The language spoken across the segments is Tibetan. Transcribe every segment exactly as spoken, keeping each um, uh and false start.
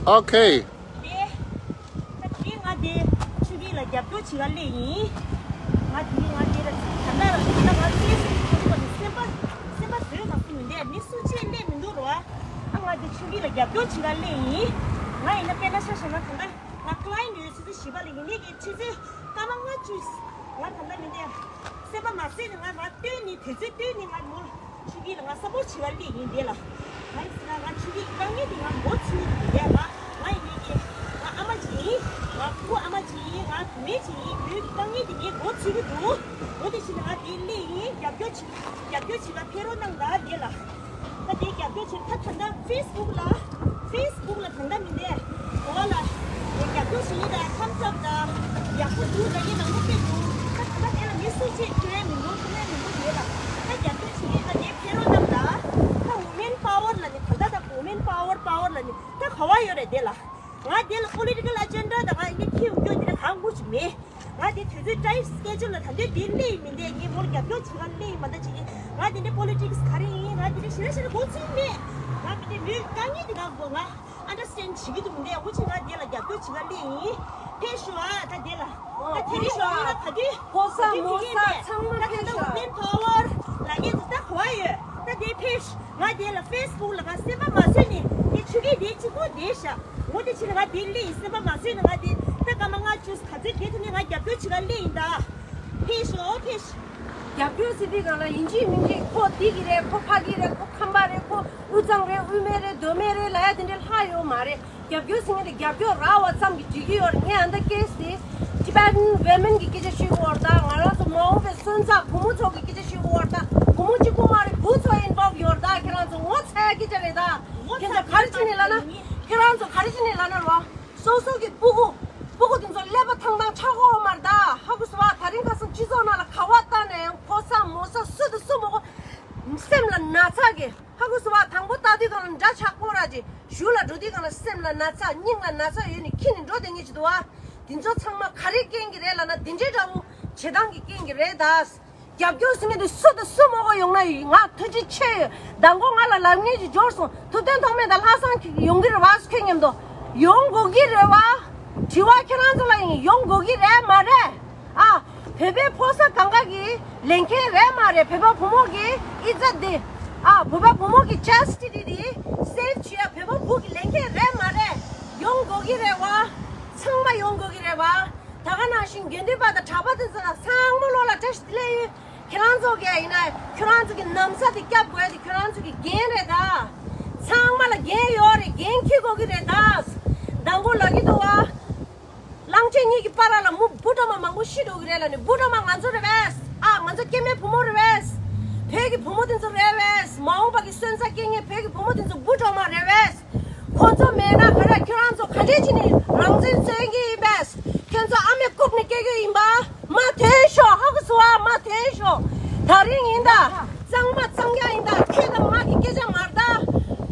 Okay. དེ། ད་དེ་ང་དེ་ཆུ་སྐྱིད་ལ་རྒྱབ་སྐྱོར་བྱེད་ག་སླེབས་ཡིན། ང་དེ་ང་དེ་ལ་ད་ལྟ་ད་ལྟ་ང་ཚེ་སྲོག་ཐོག་ནས་སེམས་པ་སེམས་པ་བཟོད་མ་ཐུབ་མི་འདས་མི་སུ་གཅིག་སླེབས་མི་འདུག་རོ། ཨ་ང་དེ་ཆུ་སྐྱིད་ལ་རྒྱབ་སྐྱོར་བྱེད་ག་སླེབས་ཡིན། ང་ཡིན་ན་དཔེར་ན་ཆ་བཞག་ན་ད་ལྟ་ང་client་ཡོད་ཚེ་བཞི་པ་ལ་ཡིན་ནའི་གི་ཆུ་ཚོད་སྐར་མ་ལྔ་བཅུ། ང་ད་ལྟ་མི་འདས་སེམས་པ་མ་བཟོད་ནས་ང་ང་བཏོན་ནས་དུས་ཚོད་བཏོན་ནས་ང་མོར། ཆུ་སྐྱིད་ལ་ང་support་བྱེད་ག་སླེབས་ཡིན་དེ་ལ། ང་ཡིན་ཟེར་ན་ང་ཆུ་སྐྱིད་དཀའ་ངལ་དེ་ང་མགོ་ཚོས་ཡིན་དེ་ལ། ང་ཡིན་ནའི་ང་ཨ་མ་ཅིག་ཡིན། ང་ཕྲུ་གུ་ཨ་མ་ཅིག་ཡིན། ང་བུད་མེད་ཅིག་ཡིན། བོད་ཀྱི་དཀའ་ངལ་དེ་ངས་མགོ་ཚོས་ཀྱི་འདུག་འོ་དེ་བྱས་ན་ང་དེ་སླེབས་ཡིན། རྒྱབ་སྐྱོར་བྱེད་རྒྱབ་སྐྱོར་བྱེད་ག་ཕེབས་རོགས་གནང་ད་དེ་ལ། ད་དེ་རྒྱབ་སྐྱོར་བྱེད་ད་ད་ལྟ་Facebook་ལ། Facebook་ལ་ད་ལྟ་མི་འདས། འོ་ལ། དེ་རྒྱབ་སྐྱོར་བྱེད་ཡིན་ད་thumbs up་ད། ཡག་པོ་འདུག་ད་ངས་ནང་པོ་ཕེབས་འདུག་ད་ད་ལྟ་དེ་ལ་མི་སུ་གཅིག་ཁྱོད་མི་འདུག་ཁྱོད་མི་འདུག་ཡོད་ལ། ད་རྒྱབ་སྐྱོར་བྱེད་ཡིན་ད་དེ་ཕེབས་རོགས་གནང་ད། ད་women power་ལ་ནི་ད་ལྟ་ད་women power power་ལ་ནི་ད་ག་བ་ཡོད་རེད་དེ་ལ། ང་དེ་ལ་political agenda་ད་ང་ཡིན་ཁྱེའུ་སྐྱོ་དེ་ལ་གང་དགོས་ཀྱི་མེད། ང་དེ་དུས་ཚོད་tight schedule་ལ་ད་དུས་དེ་སླེབས་མི་འདས་ངས་མོར་རྒྱབ་སྐྱོར་བྱེད་ག་སླེབས་མ་ད་ཅིག་ང་དེ་འདྲའི་politics་ག་རེ་ཡིན་ང་དེ་འདྲའི་ཞེ་དྲག་ཞེ་དྲག་མགོ་ཚོས་མེད། ང་མི་དེ་མོའི་དཀའ་ངལ་དེ་ག་གོ་ང་understand་བྱེད་ཀྱི་འདུག་མི་འདས་འུ་ཅི་ང་དེ་ལ་རྒྱབ་སྐྱོར་བྱེད་ག་སླེབས་ཡིན། ཕེབས་ཤོག་ཨ་ད་དེ་ལ་ད་དེ་རིང་ཞོགས་ང་ད་དུས་ཕོ་གསར་མོ་གསར་ཚང་མ་ད་ད་ཕེབས་ད་ཤོག women power་ལ་ངས་ད་ག་བ་ཡོད་ད་དེ་ཕེབས་ང་དེ་ལ་Facebook་ལ་ང་སེམས་པ་མ་བཟོད་ནས་དེ་ཆུ་ཁའི་དེ་གཅིག་པོ་དེ་ཤ། འོ་དེ་ཕྱིར་ང་དེ་སླེབས་ཡིན་སེམས་པ་མ་བཟོད་ནས་ང་དེ་ད་སྐར་མ་ལྔ་བཅུ་ག་ཚོད་དེ་ཐོན་ནས་ང་རྒྱབ་སྐྱོར་བྱེད་ག་སླེབས་ཡིན་ད། ཕེབས་ཤོག་ཕེབས་ཤོག་རྒྱབ་སྐྱོར་ཟེར་དུས་སྒང་ལ་ཡིན་གཅིག་མིན་གཅིག་ཁོ་འདི་གི་རེད། ཁོ་ཕ་གི་རེད། ཁོ་ཁམས་པ་རེད། ཁོ་དབུས་གཙང་རེད། དབུས་མེད་རེད། མདོ་སྨད་རེད་ལབ་ཡ་དེ་འདྲའི་ལྷག་ཡོད་མ་རེད། རྒྱབ་སྐྱོར་ཟེར་མཁན་དེ་རྒྱབ་སྐྱོར་རག་པ་ཙམ་གྱིས་འགྲིག་གི་ཡོད་རེད། ངས་ཨ་མདའ་སྐད་ཟེར་Tibetan women་གི་སྐད་ཆ་ཤོད་ཀྱི་ཡོད་རེད་ད། ང་རང་ཚོ་མ་འོངས་པའི་སོན་རྩ་བུ་མོ་ཚོ་གི་སྐད་ཆ་ཤོད་ཀྱི་ཡོད་རེད་ད། བུ་མོ་གཅིག་པུ་མ་རེད། བུ་ཚོ་involve་ཡོད་རེད་ད། ཁྱེད་རང་ཚོ་ངོ་ཚ་ཡ་སྐད་ཆ་རེད་ད། ཁྱེད་ཚོ་ག་རེ་བྱས་ནས་ལབ་ན། ཁྱེད་རང་ཚོ་ག་རེ་བྱས་ནས་ལབ་ན་རོ། སོ་སོ་གི་སྤུ་གུ། སྤུ་གུ་དེ་ཚོ་ཀླད་པ་ཐང་ཐང་ཆགས་ཀྱི་ཡོད་མ་རེད་ད། ཧ་གོ་སོང་བ། དེ་རིང་ཁ་སང་སྤྱི་ཚོགས་ནང་ལ་ག་བ་བལྟས་ནའང་ཕོ་གསར་མོ་གསར་སུ་དང་སུ་མང་པོ་སེམས་ལ་ན་ཚ་གི། ཧ་གོ་སོང་བ། དང་པོ་ལྟ་དུས་སྒང་ལ་འདྲ་ཆགས་ཀྱི་རེད་ཅེས། གཞུག་ལ་འགྲོ་དུས་སྒང་ལ་སེམས་ལ་ན་ཚ་སྙིང་ལ་ན་ཚ་ཡོད་ནས་འཁྱེར་ནས་འགྲོ་བསྡད་མཁན་ཅིག་འདུག་བ། དེ་ཚོ་ཚང་མ་ག་རེ་རྐྱེན་གྱིས་རེད་ལབ་ན་དེ་འདྲའི་འདྲ་བོ་བྱེད་སྟངས་ཀྱི་རྐྱེན་གྱིས་རེད་ད། རྒྱབ་སྐྱོར་ཟེར་མཁན་དེ་སུ་དང་སུ་མང་པོ་ཡོང་ན་ཡིན། ང་ཐུགས་རྗེ་ཆེ་ཡོད། མདང་དགོང་ང་ལ་ལབ་མཁན་ཅིག་འབྱོར་སོང་། ཐུབ་བསྟན་ཐོགས་མེད་དང་ལྷག་བསམ་ཡོང་གི་རེད་བ་ཁྱོད་མཉམ་དུ། ཡོང་དགོས་ཀྱི་རེད་བ། དྲི་བ་ཁྱེད་རང་ཚོ་ལ་ཡིན། ཡོང་དགོས་ཀྱི་རེད་མ་རེད། ཨ། བོད་པའི་ཕོ་གསར་གང་ག་གི་ལས་འགན་རེད་མ་རེད། བོད་པ་བུ་མོ་གི་ཨི་ཛད་དེ། ཨ། བོད་པ་བུ་མོ་གི་chastity་དེ་save་བྱེད་ཡ་བོད་པ་བུ་གི་ལས་འགན་རེད་མ་རེད། ཡོང་དགོས་ཀྱི་རེད་བ། ཚང་མ་ཡོང་དགོས་ཀྱི་རེད་བ། ད་ག་ནང་བཞིན་དགེ་འདུན་པ་དང་གྲྭ་པ་དེ་ཚོ་ལ་ཚང་མ་བློ་ལ་བཀྲ་ཤིས་བདེ་ལེགས་ཡོད། ཁྱེད་རང་ཚོ་གིས་ཡིན་ན་ཁྱེད་རང་ཚོ་གི་ན་ཚ་དེ་བསྐྱབ་དགོས་ཡ་དེ་ཁྱེད་རང་ཚོ་གི་འགན་རེད་ད། ཚང་མ་ལ་འགན་ཡོད་རེད། འགན་འཁྱེར་དགོས་ཀྱི་རེད་ད། མདང་དགོང་ལབ་ཀྱི་འདུག་བ། གླང་ཆེན་གཉིས་ཀྱི་བར་ལ་མུ་འབུ་སྒྲོལ་མ་མང་པོ་ཤི་འགྲོ་གི་རེད་ལབ་ནས། འབུ་སྒྲོལ་མ་ང་ཚོ་རེད་པས། ཨ། ང་ཚོ་སྐྱེ་དམན་བུ་མོ་རེད་པས། བོད་ཀྱི་བུ་མོ་དེ་ཚོ་རེད་པས། མ་འོངས་པ་གི་སོན་རྩ་སྐྱེ་མཁན་བོད་ཀྱི་བུ་མོ་དེ་ཚོ་འབུ་སྒྲོལ་མ་རེད་པས། ཁོ་ཚོ་མེད་ན་ག་རེ་ཁྱོད་རང་ཚོ་ག་འདྲས་བྱས་ནས་རང་བཙན་རྩོད་ཀྱི་ཡིན་པས། ཁྱོད་ཚོ་ཨ་མས་བཀུག་ནས་སྐྱེ་རྒྱུ་ཡིན་པ། མ་ཐོན་ཤོག་ཧ་གོ་སོང་ཨ། མ་ཐོན་ཤོག་དེ་རིང་ཡིན་ད། གཙང་མ་གཙང་རྐྱང་ཡིན་ད། ཁྱོད་དང་ང་གི་སྐད་ཆ་མ་རེད་ད།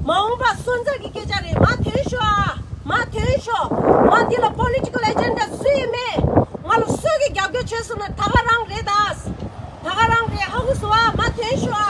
མ་འོངས་པ་སོན་རྩ་གི་སྐད་ཆ་རེད། མ་ཐོན་ཤོག་ཨ། མ་ཐོན་ཤོག་ང་འདི་ལ་political agenda་སུ་ཡིན་མེད། ང་ལ་སུ་གིས་རྒྱབ་སྐྱོར་བྱས་སོང་ན་ད་ག་རང་རེད་ད། ད་ག་རང་རེད། ཧ་གོ་སོང་ཨ། མ་ཐོན་ཤོག་ཨ།